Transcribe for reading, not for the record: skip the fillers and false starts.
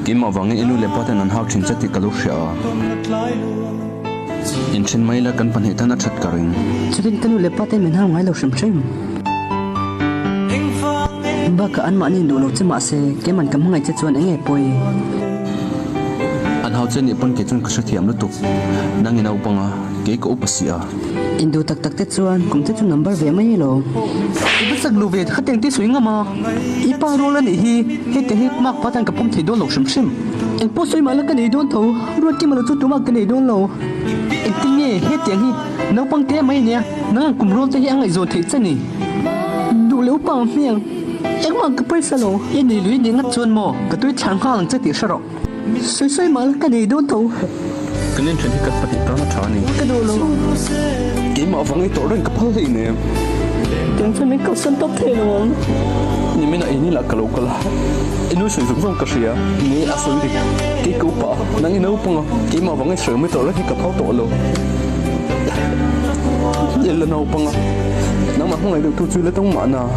Keimah vangin i nu leh pa ten an hau thin che tih ka lo hria a. Inthen mai la kan pahnih tan a that ka ring. Chutin ka nu leh pa ten min hau ngai lo hrim hrim. Bakah anmahni in duh lo che mahse keiman ka hmangaih che chuan eng nge pawi? An hau che nih pawn kei chuan ka hrethiam lutuk. Nang i naupang a, kei ka upa si a. Induh tak tak te chuan kum te chu number ve mai elo. I va chak lo ve kha teng te sawi ngam a, i pa rual a nih hi, heti hi mark pa tan ka pawm thei dawn lo hrim hrim. Engpawh sawi mah la ka nei dawn tho, Ruatkima lo chu tumah ka nei dawn lo. Engtin nge hetiang hi naupang te mai ania, nang ang kum rual te hi a ngaihzawn theih che ni. Duh leh upa ang hmiang, engmah ka pawisa lo. I nei lui nih ngat chuan maw ka tui thlang nghal ang che tih hre rawh. Sawi sawi mah la ka nei dawn tho. Kan inthen hi ka pahnih tan a tha a ni. Ka duh lo. Keimah vang i tawrh reng ka phal hlei nem. Tiang chuan min kalsan tawp thei lo ang. Nimin ah ini lah ka lo kal a. I nui sawi zawng zawng ka hria. Ni a sawi dik. Kei ka upa a, nang i naupang a. Keimah vang i sawi mai tawrh reng hi ka phal tawh lo. I la naupang a, nangmah hmangaih deuh tu chu i la tawng mahna.